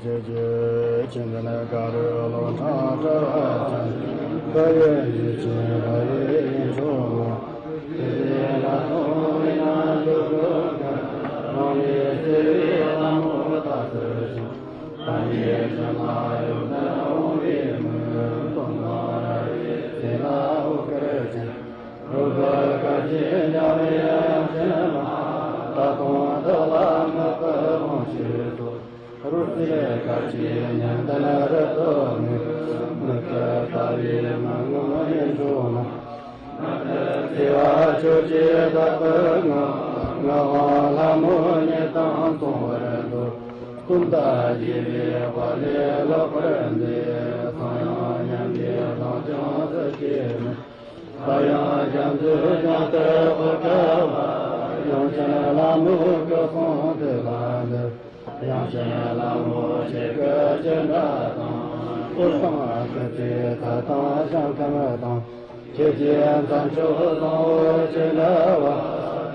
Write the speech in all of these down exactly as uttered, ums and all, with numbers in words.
ཞེས་བརྗོད་ཅིང་། འདི་ནི་ག་རུ་ལོ་འཕྲང་བཀྲ་བ་ཅན། བཀའ་ཡི་ཡུལ་ཅན་ར་ཡི་ཡུལ་འཕྲོ་མ། དེ་ལ་མཐོང་བས་ན་འགྲོ་ཀུན་དགའ། རང་ལས་བརྩེ་བའི་ལྷ་མོ་ལྟ་བུར་བྱུང་། ཐ་སྙད་ཅན་ལ་ཡོངས་འཛིན་འོང་བའི་མོད། སྟོང་ནོ་ར་ཡི་ཚེ་ལ་འོད་དཀར་ཅན། རོལ་པ་དཀར་གྱི་ཉ་རེ་ཡང་ཅན་མ། ད་དུང་བདག་ལ་བསྔགས་པ་དབང་ཕྱུག་སོགས། རོལ་རྩེད་དཀར་གྱི་ཉམས་ལྡན་རབ་ཏུ་མོས། མིག་ཏུ་ལྟ་བས་མི་ངོམས་ཡིད་འཕྲོག་མ། བརྩེ་བ་ཁྱོད་ཀྱིས་བདག་གི་ངག་ངག་དབང་ལྷ་མོ་ཉིད་དང་མཚུངས་པར་འདོད། སྟོན་ཟླ་རྒྱས་པའི་དཔལ་ལས་ལེགས་པར་མཛེས། གསང་ཡང་མཉམ་པའི་གདངས་ཀྱང་ཟིལ་གྱིས་མིད། ད་ཡང་རྒྱ་མཚོའི་གདངས་ལྟར་འོད་དཀར་བ། དབྱངས་ཅན་ལྷ་མོའི་སྐུ་གསུང་ཐུགས་ལ་འདུད། དབྱངས་ཅན་ལྷ་མོ་ཁྱེད་སྐུ་ཅི་འདྲ་དང་། འོད་དཔག་སྐུ་ཚེའི་མཐའ་དང་ཞིང་ཁམས་དང་། ཁྱེད་ཀྱི་མཚན་མཆོག་བཟང་པོ་ཅི་འདྲ་བ།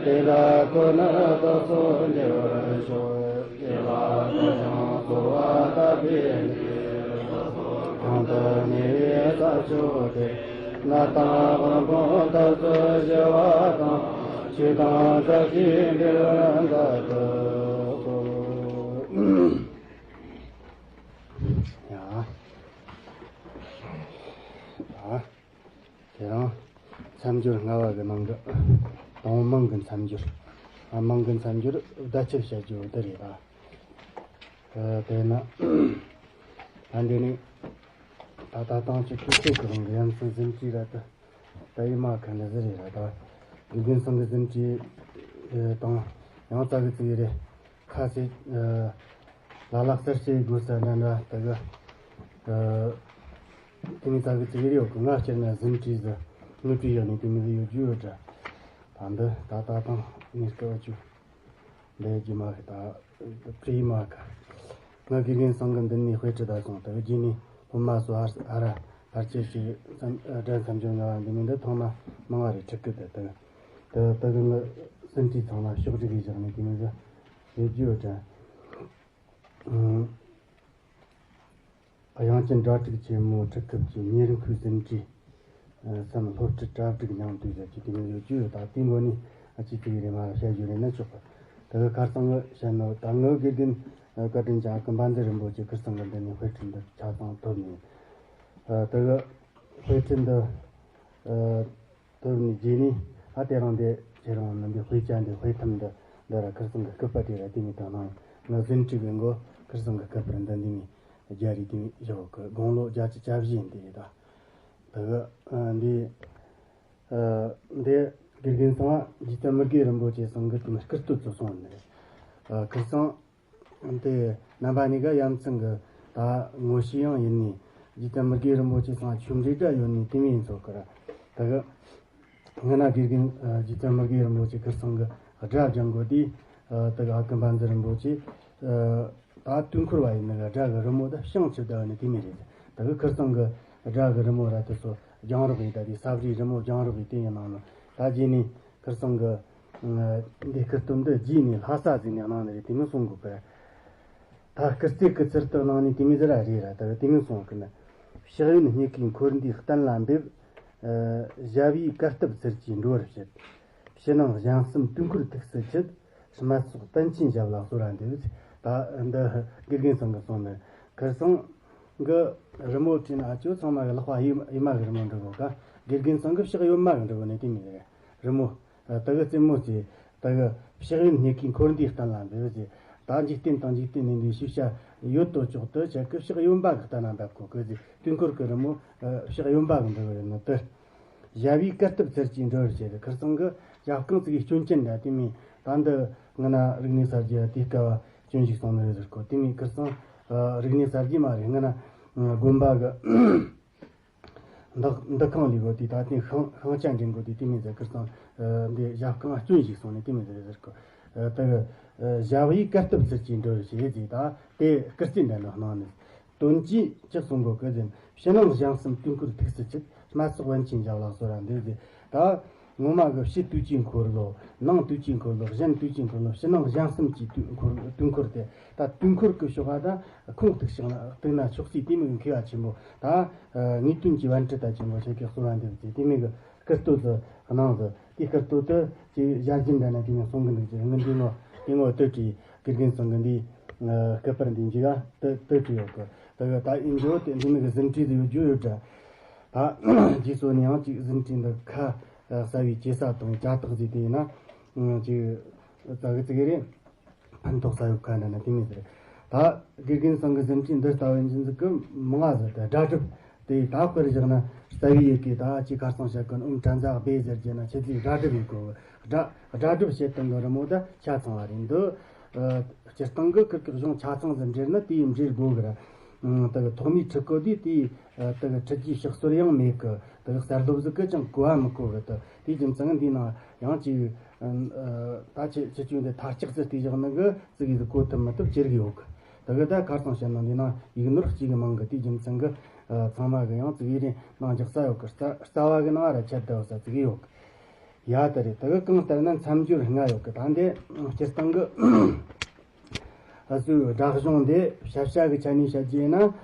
དེ་འདྲ་ཀུན་ནས་བདག་སོགས་འགྱུར་བར་ཤོག། སྐྱེ་བ་ཀུན་བྱང་འཚོ་བ་དག་པའི་གནས། གང་དུ་གནས་པའི་ས་ཕྱོགས་དེར། གནས་དང་དབང་པོ་ཐབས་སུ་ཞི་བ་དང་། ཆོས་དང་བཀྲ་ཤིས་འཕེལ་བར་མཛད་དུ་གསོལ། ཡ། ཡ། དེ་རིང་མཚམས་སྦྱོར་ལྔ་པ་གི་ནང་གི་དང་པོ་མིང་གི་མཚམས་སྦྱོར། ཨ། མིང་གི་མཚམས་སྦྱོར་བརྡ་ཁྱབ་བྱ་རྒྱུ་འདི་རེད་པ། ཨ། དེ་ན་ད་འདི་ནི་ད་ལྟ་དང་ཆུ་ཐུག་ཚོད་ཀྱི་དབང་གི་ཡ་མཚན་ཟིན་བྲིས་ར་དུ་ད་ཡི་མ་ཁ་ནི་ཟི་རེད་ར། ད་དགེ་རྒན་ཚང་གི་ཟིན་བྲིས་དང་ཡང་ཙག་གི་ཙིག་རེད། ཁ་ཟས། ལ་ལ་གསར་བཤད་དགོས་ས་འདྲ་འདྲ་ད་གི། དེ་མི་ཙག་གི་ཙིག་རེད་ཡོད་གི། ང་སྤྱིར་ན་ཟིན་བྲིས་ཟི་ངུ་བྲིས་ཡོད་ནི་དེ་མི་ཟི་ཡོད་རྒྱུ་ཡོད་འདྲ། ད་འདི་ད་ད་དང་ངས་སྐལ་བ་བཅུ། འདི་རྒྱུ་མ་གི་ད་བྲིས་མ་ག་ང་དགེ་རྒན་ཚང་གི་མདུན་ནས་དཔེ་ཁྲིད་ད་སོང་། དེ་རྗེས་ནས་སློབ་མ་སོ་ཨ་ཨ་ར་ཕར་ཆེ་ཞིག་སྒྲ་མཚམས་སྦྱོར་ལྔ་བ་འདི་མི་འདི་ཐོག་མ་མང་བ་རེ་ཁྲིད་གི། དེ་དེ་དེ་གི་ངི་ཟིན་བྲིས་ཚང་མ་ཕྱོགས་སྒྲིག་གིས་བཞག་ནས་དེ་མི་ཟི་ཡོད་རྒྱུ་ཡོད་དྲན། དབྱངས་ཅན་སྒྲ་ཕྲུག་ཆེན་མོ་ཁྲིད་སྐབས་ཀྱི་ཉེ་རིང་ཁུལ་ཟིན་བྲིས་སམ་སློབ་ཁྲིད་གྲ་སྒྲིག་སྙིང་བསྡུས་ཟེར་གྱི་དེ་མོ་ཡོད་རྒྱུ་ཡོད། ད་དེའི་མགོ་ནས་ཨ་ཅི་ཙི་རེ་མ་བཤད་རྒྱུ་རེད་ན་ཆོག་གི། དེ་གི་ཁར་སང་ངི་བཤད་ནོ་ད་ངི་དགེ་རྒན་བཀའ་དྲིན་ཅན་ཀུན་དཔལ་མཛོད་རིན་པོ་ཆེ་ཁིར་ཚང་གི་མདུན་ནས་དཔེ་ཁྲིད་འདི་ཆ་ཚང་ཐོབ་ནས། དེ་གི་དཔེ་ཁྲིད་འདི། དོར་ནས་རྗེས་ནས་ཨ་དེ་རིང་འདི་ཁྱེད་རང་རྣམ་པའི་དཔེ་ཆ་འདི་དཔེ་ཐུམ་འདི་འདི་ར་ཁིར་ཚང་གི་སྐུད་པ་དེ་ར་དེ་མི་དང་ནང་ང་ཟིན་བྲིས་པའི་མགོ་ཁིར་ཚང་གི་སྐུད་པར་འདི་འདི་མི་རྒྱ་རི་དེ་མི་བཞག་གི། དགུང་ལོ་བརྒྱད་ཅུ་གྱ་བཞི་ཡིན་དེ་ཡིན་ད། དེ་གི་འདི་འདི་དགེ་རྒན་ཚང་རྗེ་བཙུན་མི་དགེ་རིན་པོ་ཆེ་ཚང་གི་དེ་མི་སྐུ་སྟོད་དུ་སོང་ནས་ཁིར་ཚང་། དེ་རྣམ་པ་གཉིས་ཀ་ཡ་མཚན་གི་ད་ངོ་ཤེས་ཡང་ཡིན་ནི། རྗེ་བཙུན་མི་དགེ་རིན་པོ་ཆེ་ཚང་ཆུང་འདྲིས་འདྲ་ཡོད་ནི་དེ་མིན་ཚོགས་ཀི་ར། དེ་གི་ང་ན་དགེ་རྒན་རྗེ་བཙུན་མི་དགེ་རིན་པོ་ཆེ་ཁིར་ཚང་གི་སྒྲ་སྦྱང་དགོས་དུས། དེ་གི་ཨ་ཀི་འབའ་འཛི་རིན་པོ་ཆེ་ད་དུས་འཁོར་བ་ཡིན་ནི་གི་སྒྲ་གི་རི་མོ་ད་བྱང་ཆུབ་ད་ཡོད་ནི་དེ་མིན་རེད། དེ་གི་ཁིར་ཚང་གི་སྒྲ་གི་རི་མོ་ར་དེ་ཚོ་སྦྱང་རོགས་ཡིན། ད་དེ་ས་བྲིས་རི་མོ་སྦྱང་རོགས་ཡིན་དེ་ཡིན་ནང་ནི་ད་རྗེས་ནས་ཁིར་ཚང་གི་འདི་སྐུ་སྟོད་འདི་རྗེས་ནས་ལྷ་ས་ཟིག་ནས་གནང་ནི་རེད། དེ་མིན་གསུང་དགོས་པས། ད་སྐུ་རྩེད་ཀྱི་ཚུལ་དུ་གནང་ནས་དེ་མིན་ཟིག་ར་རེད་ར། ད་དེ་མིན་གསུང་གི་ན། ཕྱག་གཡོན་སྙིང་གའི་འཁོར་འདས་གཏན་ལ་འབེབས། ཞབས་གཡས་གར་སྟབས་ཚུལ་གྱིས་འགྲོ་བར་བྱེད། ཕྱི་ནང་གཞན་གསུམ་དུས་འཁོར་ཐུགས་སུ་ཆུད། སྨད་ཚོགས་པཎ་ཆེན་ཞབས་ལ་གསོལ་བ་འདེབས། ད་འདི་དགེ་རྒན་ཚང་གི་གསུང་ནི། ཁིར་ཚང་གི་རི་མོ་བྲིས་ན་ཨ་ཅོ་ཚང་མ་གི་ལག་པ་གཡས་གཡོན་མ་གི་རི་མོ་འབྲི་དགོས་ཀ། དགེ་རྒན་ཚང་གི་ཕྱག་གཡོན་མ་གི་འབྲི་དགོས་ནི་དེ་མིན་རེད། རི་མོ། ད་གི་རྩེད་མོ་རྩེ། ད་གི་ཕྱག་གཡོན་སྙིང་གའི་འཁོར་འདས་གཏན་ལ་འབེབས་ཟེར། ད་འཇིག་རྟེན་དང་འཇིག་རྟེན་མིན་པའི་ཤེས་བྱ་ཡོད་དོ་ཅོག་ཏུ་ཆ་གི་ཕྱག་གཡོན་པ་གི་གཏན་ལ་འབེབས་གོ་གི་ཟེར། དུས་འཁོར་གི་རི་མོ་ཕྱག་གཡོན་པ་གི་འབྲི་བ་ཡིན་ནོ་དེ། ཞབས་གཡས་གར་སྟབས་ཚུལ་གྱིས་འགྲོ་བར་བྱེད། ཁིར་ཚང་གི་ཞབས་རྐང་ཙིག་གི་སྐྱོན་ཅན་འདྲ་དེ་མིན། ད་འདི་ང་ན་རིག་གནས་གསར་བརྗེ་དེ་སྐབས་སྐྱོན་ཞིག་སོང་ནི་རེད་ཟེར་གོ། དེ་མིན་ཁིར་ཚང་རིག་གནས་གསར་བརྗེ་མ་རེད། ང་ན་དགོན་པ་གི་འདུ་འདུ་ཁང་ལས་གོ་དེ་ད་ཐེངས་ཤིང་ཤིང་ཆ་འདྲེན་གོ་དེ་དེ་མིན་ཟེར། ཁིར་ཚང་འདི་ཞབས་རྐང་སྐྱོན་ཞིག་སོང་ནས་དེ་མིན་ཟེར་ཟེར་གོ། ད་གི་ཞབས་གཡས་གར་སྟབས་ཚུལ་གྱིས་འགྲོ་བར་བྱེད་ཟེར། ད་དེ་སྐུ་རྩེད་འདྲ་ནོ་གནང་ནས་དོན་གྱིས་ཅི་གསུང་གོ་གི་ཟེར། ཕྱི་ནང་གཞན་གསུམ་དུས་འཁོར་ཐུགས་སུ་ཆུད། སྨད་ཚོགས་པཎ་ཆེན་ཞབས་ལ་གསོལ་བ་འདེབས་ཟེར། ད་ ངོ་མ་གི་ཕྱི་དུས་ཀྱི་འཁོར་ལོ། ནང་དུས་ཀྱི་འཁོར་ལོ། གཞན་དུས་ཀྱི་འཁོར་ལོ། ཕྱི་ནང་གཞན་གསུམ་གྱི་དུས་འཁོར། དུས་འཁོར་དེ། ད་དུས་འཁོར་གྱི་ཕྱོགས་ལ་ད་ཁུངས་གཏུགས་ཤིང་ལ་གཏུགས་ན་ཆོག་སྲིད། དེ་མོ་གི་མཁས་པ་ཆེན་པོ། ད་ངེས་དོན་གྱི་པཎྜི་ཏ་ཆེན་པོ་ཆེ་གེ་གསོལ་བ་འདེབས་ཀྱི་དེ་མོ་གི་སྐུ་སྟོད་དུ་གནང་ཟིག། དེའི་སྐུ་སྟོད་དུ་ཅིག་ཞལ་རྒྱུན་འདྲ་ན་དེ་མོ་གསུང་གི་འདུག་ཅེས། ངས་འདི་ངོ་དེ་ངོ་ལྟོས་དྲིས། དགེ་རྒན་ཚང་གི་འདི་སྐུ་པར་འདི་འཇིག་ག་ལྟོས་དྲིས་ཡོད་གི། ད་གི་ད་ཡིན་རྒྱུ་དེ་འདི་མོ་གི་ཟིན་བྲིས་དེ་ཡོད་རྒྱུ་ཡོད་འདྲ། ད་རྗེས་སུ་ནི་ཡང་ཅིག་ཟིན་བྲིས་འདི་ཁ་གསལ་བའི་སྐྱེ་ས་དང་བྱ་བཏགས་ཟིག་དེ་ཡིན་ན་ཅིག་ཙག་གི་ཙིག་གི་རེད། ཕན་ཐོགས་ས་ཡོད་ཁ་འདྲ་ན་དེ་མོ་ཟེར། ད་དགེ་རྒན་ཚང་གི་ཟིན་བྲིས་འདི་ལྟ་བུ་ཡིན་ཟིག་གི་མང་ང་ཟིག་ད་སྒྲ་སྒྲུབ་དེ་ད་དཔེར་བཞག་ན་རྩ་བའི་ཡི་གེ་ད་ཅིག་ཁ་སང་བཤད་གོ་ནོ་ཨོཾ་ཕྲ་ཛ་བྷེ་ཟེར་རྒྱུ་ན་ཆེད་ལས་སྒྲ་སྒྲུབ་ཡིན་གོ། སྒྲ་སྒྲ་སྒྲུབ་བྱེད་སྟངས་གི་རི་མོ་ད་ཆ་ཚང་བ་རེད་འདུག། སྤྱིར་བཏང་གི་ཁིར་ཁིར་གཞུང་ཆ་ཚང་ཟིག་འབྲེལ་ན་དེ་ཡི་འབྲེལ་དགོས་གི་ར། ད་གི་ཐོག་མའི་ཁྲིད་གོ་དུས་དེ་ད་གི་ཁྲིད་རྒྱུའི་ཕྱག་སྲོལ་ཡང་མེད་གི། ད་གི་གསར་སློབ་ཟིག་གི་ཅང་གོ་བ་མི་གོ་གི། ད་དེའི་རྒྱུ་མཚན་འདི་ན་ཡང་ཅིག་ད་ཁྱེད་ཁྱེད་ཆོས་འདི་མཐར་ཆགས་སུ་བལྟས་བཞག་ནི་གི་ཙི་གེ་ཟིག་གོ་ཐུབ་མི་ཐུབ་ཅི་རིགས་ཡོད་གི། ད་གི་ད་ཁ་སང་བཤད་ནོ་འདི་ན་ཡིག་ནོར་གཅིག་གི་མང་གི། དེའི་རྒྱུ་མཚན་གི་ཚང་མ་གི་ཡང་ཙི་གེ་རེ་ནང་འཇག་ས་ཡོད་གི། རྩ་རྩ་བ་གི་ནང་ར་ཆད་ད་ས་ཙི་གེ་ཡོད་གི། ཡ་ད་རེད། ད་གི་གང་ལྟར་ན་མཚམས་སྦྱོར་ལྔ་ཡོད་གི། ད་འདི་སྤྱིར་བཏང་གི་ཨ་ཙི་སྒྲ་གཞུང་འདི་ཤ་ཤ་གི་ཆ་ནས་བཤད་རྒྱུ་ཡིན་ན་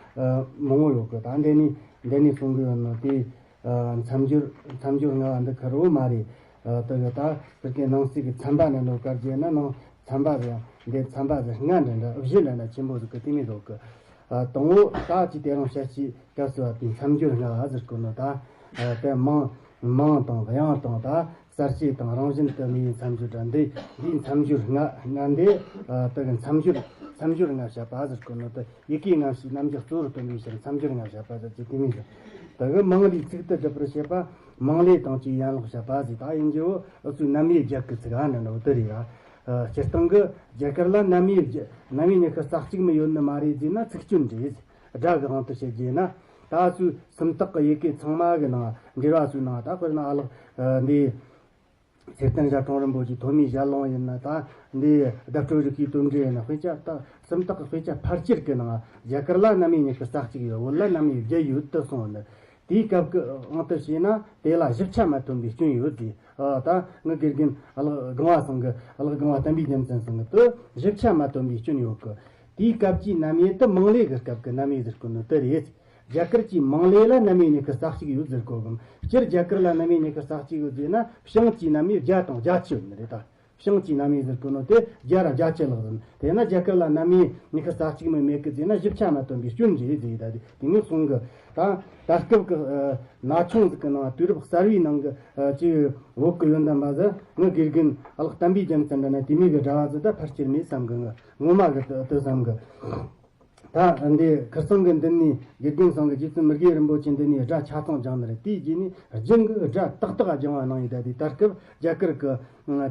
མང་བོ་ཡོད་གི། ད་འདི་ནས་འདི་ནས་གསུང་གི་ཡོད་ནོ་དེ་མཚམས་སྦྱོར་མཚམས་སྦྱོར་ལྔ་བ་འདི་ཁེར་བོ་མ་རེད། ད་གི་ད་ཁིར་ཁིར་ནང་གསེས་ཀྱི་ཚན་པ་ནས་ནོ་བཀར་རྒྱུ་ཡིན་ན་ནང་ཚན་པ་ཟེར་ཡང་འདི་ཚན་པ་ཟེར་ལྔ་འདྲ་འདྲ་བཞི་ལ་ན་ཆེན་པོ་ཟིག་གི་དེ་མོ་ཡོད་གི། དང་པོ་ད་ཅི་དེ་རིང་བཤད་ཀྱི་སྐབས་སུ་བབ་པའི་མཚམས་སྦྱོར་ལྔ་བ་ཟེར་གོ་ནོ་ད། དེ་མང་མང་དང་དབྱངས་དང་ད་གསལ་བྱེད་དང་རང་བཞིན་དུ་གནས་པའི་མཚམས་སྦྱོར་འདྲ་འདི། འདིའི་མཚམས་སྦྱོར་ལྔ་ལྔ་འདི་ད་གི་མཚམས་སྦྱོར་མཚམས་སྦྱོར་ལྔ་བཤད་པ་ཟེར་གོ་ནོ་ད། ཡི་གེ་རྣམ་བཞི་རྣམ་འབྱེད་གཙོ་བོར་སྟོན་པའི་ཕྱིར་མཚམས་སྦྱོར་ལྔ་བཤད་པ་ཟེར་གྱི་དེ་མོ་ཟེར། ད་གི་མང་ལས་ཚིག་ཏུ་སྒྲུབ་པར་བྱེད་པ། མང་ལས་དང་བཅས་ཡན་ལག་བཤད་པ་ཟེར། ད་ཡིན་རྒྱུ་འུ་ཚོའི་རྣམ་དབྱེ་བརྒྱད་ཀྱི་ཚིག་ཨ་ནི་འདྲ་བོ་དེ་རེད་ར། སྤྱིར་བཏང་གི་རྒྱ་གར་ལ་རྣམ་དབྱེ་བརྒྱད་རྣམ་དབྱེ་ཉི་ཤུ་རྩ་གཅིག་མི་ཡོད་ནི་མ་རེད་ཟེར་ན་ཚིག་སྐྱོན་རེད། སྒྲ་གི་དབང་དུ་བྱེད་རྒྱུ་ཡིན་ན། ད་ཚོའི་སུམ་རྟགས་ཀྱི་ཡི་གེ་ཚང་མ་གི་ནང་འགྲེལ་བ་ཚོའི་ནང་ད་དཔེར་ན་ཨ་ལགས་འདི་ཚེ་བརྟན་ཞབས་དྲུང་རིན་པོ་ཆེའི་ཐོན་མིའི་ཞལ་ལུང་ཡིན་ན། ད་འདི་བརྡ་སྤྲོད་རིག་པའི་དོན་འགྲེལ་ཡིན་ན། དཔེ་ཆ་ད་སུམ་རྟགས་ཀྱི་དཔེ་ཆ་ཕལ་ཆེར་གི་ནང་རྒྱ་གར་ལ་རྣམ་དབྱེ་ཉི་ཤུ་རྩ་གཅིག་ཡོད། བོད་ལ་རྣམ་དབྱེ་བརྒྱད་ཡོད་དུ་གསུངས་ནི། དེའི་སྐབས་ཀྱི་དབང་དུ་བྱས་ན་དེ་ལ་ཞིབ་ཆ་མ་ཐོན་པའི་སྐྱོན་ཡོད་དེ། ཨ་ད་ངའི་དགེ་རྒན་ཨ་ལགས་སྒང་བ་ཚང་གི་ཨ་ལགས་སྒང་བ་བསྟན་པའི་རྒྱལ་མཚན་ཚང་གི་དུ་ཞིབ་ཆ་མ་ཐོན་པའི་སྐྱོན་ཡོད་གི། དེའི་སྐབས་ཀྱི་རྣམ་དབྱེ་དུ་མང་ལས་ཀྱི་སྐབས་ཀྱི་རྣམ་དབྱེ་ཟེར་གོ་ནི་དེ་རེད། རྒྱ་གར་གྱི་མང་ལས་ལ་རྣམ་དབྱེ་ཉི་ཤུ་རྩ་གཅིག་ཡོད་ཟེར་གོ་གི། སྤྱིར་རྒྱ་གར་ལ་རྣམ་དབྱེ་ཉི་ཤུ་རྩ་གཅིག་ཡོད་ཟེར་ན་བྱིངས་ཀྱི་རྣམ་དབྱེ་བརྒྱ་དང་བརྒྱད་ཅུ་ཡོད་ནི་རེད་ད། བྱིངས་ཀྱི་རྣམ་དབྱེ་ཟེར་གོ་ནོ་དེ་བརྒྱ་ར་བརྒྱད་ཅུ་ལྷག་ཟིན། དེས་ན་རྒྱ་གར་ལ་རྣམ་དབྱེ་ཉི་ཤུ་རྩ་གཅིག་མི་མེད་ཀི་ཟེར་ན་ཞིབ་ཆ་མ་ཐོན་པའི་སྐྱོན་རེད་ཟེར། ད་དེ་དེ་ངས་གསུང་གི། ད་ད་སྐབས་ཀྱི་ན་ཆུང་ཟིག་གི་ནང་དུས་རབས་གསར་བའི་ནང་གི་ཅིག་བོད་ཀྱི་ཡོན་ཏན་པ་ཟིག་ངའི་དགེ་རྒན་ཨ་ལགས་བསྟན་པའི་རྒྱལ་མཚན་འདྲ་ན་དེ་མོ་གི་འདྲ་བ་ཟིག་ད་ཕལ་ཆེར་མེད་བསམ་གི། ངོ་མ་གི་དུ་བསམ་གི། ད་འདི་ཁིར་ཚང་གི་མདུན་ནས་དགེ་རྒན་ཚང་གི་རྗེ་བཙུན་མི་དགེ་རིན་པོ་ཆེ་མདུན་ནས་སྒྲ་ཆ་ཚང་སྦྱངས་ནི་རེད། དེའི་རྗེས་ནས་རྒྱུན་གྱི་སྒྲ་ཏག་ཏག་སྦྱང་བ་གནང་ཡོད། ད་དེ་ད་སྐབས་རྒྱ་གར་གྱི་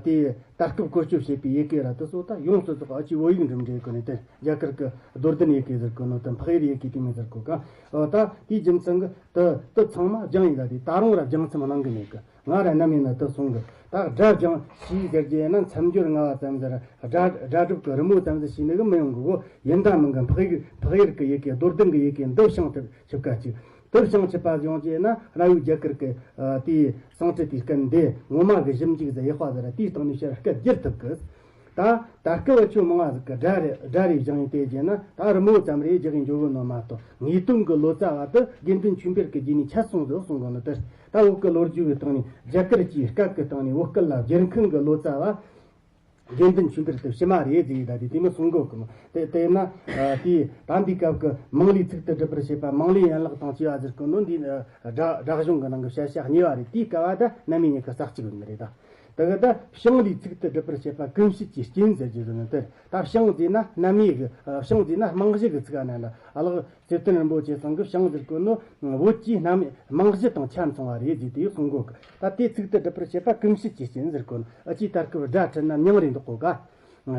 དེ་ད་སྐབས་བཀོལ་སྤྱོད་བྱེད་པའི་ཡི་གེ་ར་དེ་ཚོ་ད་ཡོངས་སུ་རྫོགས་ཨ་ཅེ་བོད་ཡིག་འགྲིམ་འགྲེལ་གི་ནི་དེ་རྒྱ་གར་གྱི་རྡོར་གདན་ཡི་གེ་ཟེར་གོ་ནོ་དེ་འཕགས་ཡུལ་ཡི་གེ་དེ་མོ་ཟེར་གོ་ག། ཨོ་ད་དེའི་རྒྱུ་མཚན་གྱི་དེ་དེ་ཚང་མ་སྦྱངས་ཡོད། ད་དེ་ད་རུང་ར་སྦྱང་མཚམས་གནང་གི་མེད་གི། ང་ར་རྣམ་ཡིན་ན་དུ་གསུང་གི། ད་སྒྲ་སྦྱང་ཞེས་ཟེར་རྒྱུ་ཡིན་ན་མཚམས་སྦྱོར་ལྔ་བ་ཙམ་ཟེར། སྒྲ་སྒྲ་སྒྲུབ་ཀྱི་རི་མོ་ཙམ་ཟེར་ཞེས་ནི་གི་མི་ཡོང་གི་གོ། ཡིན་ད་མིན་གི་འཕགས་ཡུལ་འཕགས་ཡུལ་གྱི་ཡི་གེ་རྡོར་གདན་གྱི་ཡི་གེ་འདི་བྱང་ཐུབ་ཆུབ་ཀ་ཅིག། འདི་བྱང་ཆུབ་པ་ཡོང་རྒྱུ་ཡིན་ན་ར་ཡུལ་རྒྱ་གར་གྱི་དེའི་སཾ་སྐྲྀ་ཏའི་སྐད་འདི་ངོ་མ་གི་ཞིབ་འཇུག་ཟེར་ཡག་པ་ཟེར་དེའི་སྟེང་ནས་ཕྱིར་སྐད་བསྒྱུར་ཐུབ་གི། ད་ད་སྐབས་ཆོས་མང་བ་ཟིག་གི་སྒྲ་རེ་སྒྲ་རེ་སྦྱངས་ཡིན་དེ་བྱས་ན་ད་རི་མོ་ཙམ་རེ་རྒྱག་གིན་འཇོག་གི་ནོ་མ་གཏོགས་ངེས་དོན་གྱི་ལོ་ཙཱ་བ་དེ་དགེ་འདུན་ཆོས་འཕེལ་གྱི་རྗེས་ནས་ཆད་སོང་ཟིག་གསུང་གོ་ནི་དེ། ད་བོད་ཀྱི་ལོ་རྒྱུས་ཀྱི་སྟེང་ནས་རྒྱ་གར་གྱི་སྐད་ཀྱི་སྟེང་ནས་བོད་སྐད་ལ་བསྒྱུར་མཁན་གྱི་ལོ་ཙཱ་བ་དགེ་འདུན་ཆོས་འཕེལ་དེ་ཕྱི་མ་རེད་ཟེར་ཡིན། ད་དེ་དེ་མི་གསུང་གོ་གི་མོ། དེ་དེ་ན་དེ་ད་འདི་སྐབས་ཀྱི་མང་ལས་ཚིག་ཏུ་སྒྲུབ་པར་བྱེད་པ་མང་ལས་ཡན་ལག་དང་བཅས་པ་ཟེར་གོ་ནོ་འདི་སྒྲ་སྒྲ་གཞུང་གི་ནང་གི་བཤད་བྱ་གཉིས་པ་རེད། དེའི་སྐབས་བ་ད་རྣམ་དབྱེ་ཉི་ཤུ་རྩ་གཅིག་ཡོད་ནི་རེད་ད། ད་གི་ད་བྱིངས་ལས་ཚིག་ཏུ་སྒྲུབ་པར་བྱེད་པ་ཀུན་བྱེད་ཀྱི་རྐྱེན་ཟེར་རྒྱུ་ཟེར་ནི་དེར། ད་བྱིངས་ཟེར་ན་རྣམ་དབྱེ་གི་བྱིངས་ཟེར་ན་རྨང་གཞི་གི་ཚིག་ཨ་ན་ལ་ཨ་ལགས་ཚེ་བརྟན་རིན་པོ་ཆེ་ཚང་གི་བྱིངས་ཟེར་གོ་ནོ་བོད་ཀྱི་རྣམ་རྨང་གཞི་དང་ཆ་མཚུངས་པ་རེད་ཟེར་དེ་གསུང་གོ་གི། ད་དེ་ཚིག་ཏུ་སྒྲུབ་པར་བྱེད་པ་ཀུན་བྱེད་ཀྱི་རྐྱེན་ཟེར་གོ་ནོ། ཨ་ཅེ་ད་སྐབས་སྒྲ་ཁྲིད་ན་མྱང་རེ་འདོགས་གོ་ག།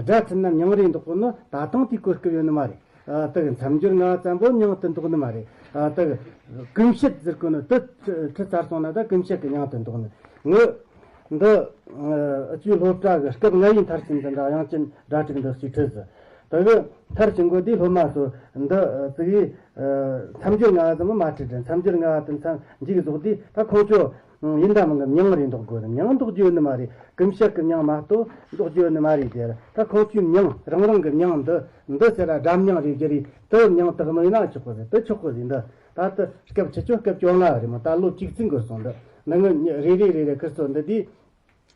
སྒྲ་ཁྲིད་ན་མྱང་རེ་འདོགས་གོ་ནོ་ད་དུང་དེ་གོ་སྐབས་ཡོད་ནི་མ་རེད། ཨ་ད་གི་མཚམས་སྦྱོར་ལྔ་བ་ཙམ་པོ་མྱང་དུ་འདོགས་ནི་མ་རེད། ཨ་ད་གི་ཀུན་བྱེད་ཟེར་གོ་ནོ་དེ་ཁྲིད་ཚར་སོང་ན་ད་ཀུན་བྱེད་ཀྱི་མྱང་དུ་འདོགས་ནི། ངས་འདི་ཨ་ཅེ་སློབ་གྲྭ་གི་སྐབས་ལྔ་བའི་མཐར་ཕྱིན་འཛིན་གྲྭ་དབྱངས་ཅན་སྒྲ་དྲུག་འདི་ཞིག་ཁྲིད་ཟིག། ད་གི་མཐར་ཕྱིན་གོ་དེ་སློབ་མ་ཚོ་འདི་ཙི་གི་མཚམས་སྦྱོར་ལྔ་བ་ཙམ་མ་ཁྲིད་དྲན། མཚམས་སྦྱོར་ལྔ་བ་དེ་མཚམས་མཇུག་རྫོགས་དུས་ད་ཁོང་ཚོ་ ཡིན་ད་མིན་གི་མྱིང་རེ་འདོགས་དགོས་རེད། མྱིང་འདོགས་རྒྱུ་ཡོད་ནི་མ་རེད། གུམ་ཤག་གི་མྱིང་མ་གཏོགས་འདོགས་རྒྱུ་ཡོད་ནི་མ་རེད་དེ། ད་ཁོང་ཚོའི་མྱིང་རང་རང་གི་མྱིང་འདི་འདི་ཟེར་ར་སྒྲ་མྱིང་རེ་བརྗེ་རེད། དུ་མྱིང་དག་མིན་ན་ཆོག་གི་རེད། དུ་ཆོག་གི་རེད། འདི་ད་དུ་སྐབས་ཆུ་ཚོད་སྐབས་བཅོ་ལྔ་རེད་མོ། ད་ལོ་བཅུ་གཅིག་འགོར་སོང་། འདི་ནི་ངི་རེ་རེ་རེ་རེ་ཁུར་ཚོ་འདི་དེ།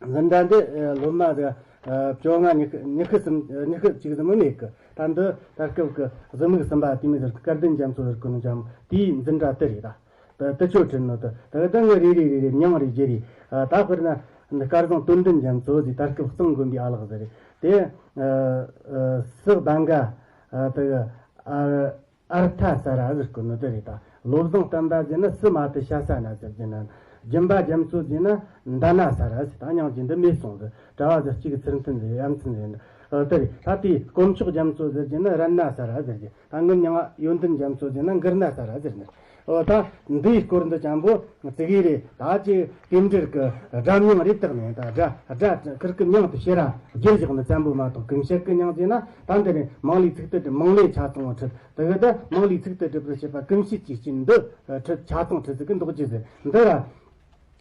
འཛིན་གྲྭ་འདི་སློབ་མ་དེ་བཅོ་ལྔ་ཉི་ཤུ་ཉི་ཤུ་གསུམ་ཉི་ཤུ་གཅིག་ཙམ་མིན་མེད་གི། ད་འདི་ད་སྐབས་ཀྱི་གཟི་མིག་གསུམ་པ་དེ་མི་ཟེར་སྐལ་ལྡན་རྒྱ་མཚོ་ཟེར་གོ་ནོ་ཅང་དེའི་འཛིན་གྲྭ་དེ་རེད། ད་དེ་ཆོ་ཁྲིད་ནོ་དེ་ད་ད་ངི་རེ་རེ་རེ་རེ་མྱིང་རེ་བརྗེ་རེད། ད་དཔེར་ན་སྐལ་བཟང་དོན་ལྡན་རྒྱ་མཚོ་ཟེར། ད་སྐབས་གཙང་དགོན་པའི་ཨ་ལགས་ཟེར་རེད་དེ། སི་བྷ་འགའ་དེ་ཨ། ཨར་ཐ་ས་ར་ཟེར་གོ་ནོ་དེ་རེད། ད་བློ་བཟང་བསྟན་པ་ཟེར་ན་སི་མ་ཏི་ཤ་ས་ན་ཟེར་གྱི་ན། སྦྱིན་པ་རྒྱ་མཚོ་ཟེར་ན་མདའ་ན་ས་ར་ཟེར། ད་མྱིང་གི་འདི་མེད་སོང་ཟེར། གྲྭ་བ་ཟེར་གཅིག་གི་ཚུལ་མཐུན་ཟེར་ཡ་མཚན་ཟེར་ན། ཨོ་དེ་རེད། ད་དེ་དཀོན་མཆོག་རྒྱ་མཚོ་ཟེར་གྱི་ན་རན་ན་ས་ར་ཟེར་གྱི། ད་ངི་མྱིང་ཡོན་ཏན་རྒྱ་མཚོ་ཟེར་ན་མགུར་ན་ས་ར་ཟེར་ན། ཨོ་ད་འདིའི་སྐོར་འདི་ཅང་པོ་ཙི་གེ་རེད། ད་ཅི་དེ་འདྲ་གི་སྒྲ་མྱིང་རེ་བཏགས་ནས། ད་སྒྲ་སྒྲ་ཁིར་གི་མྱིང་དུ་ཕྱིར་ར་བསྒྱུར་བཞག་ནི་ཙམ་པོ་མ་གཏོགས། གུམ་ཤག་གི་མྱིང་ཟེར་ན་ད་འདི་ནས་མང་ལས་ཚིག་དེ་མང་ལས་ཆ་ཚང་བ་ཁྲིད། དེ་གི་ད་མང་ལས་ཚིག་དེ་སྒྲུབ་པར་བྱེད་པ་གུམ་ཤེས་ཀྱི་རྐྱེན་འདི་ཁྲིད། ཆ་ཚང་ཁྲིད་ཟིག་གི་འདོགས་རྒྱུ་ཟེར། འདི་ར་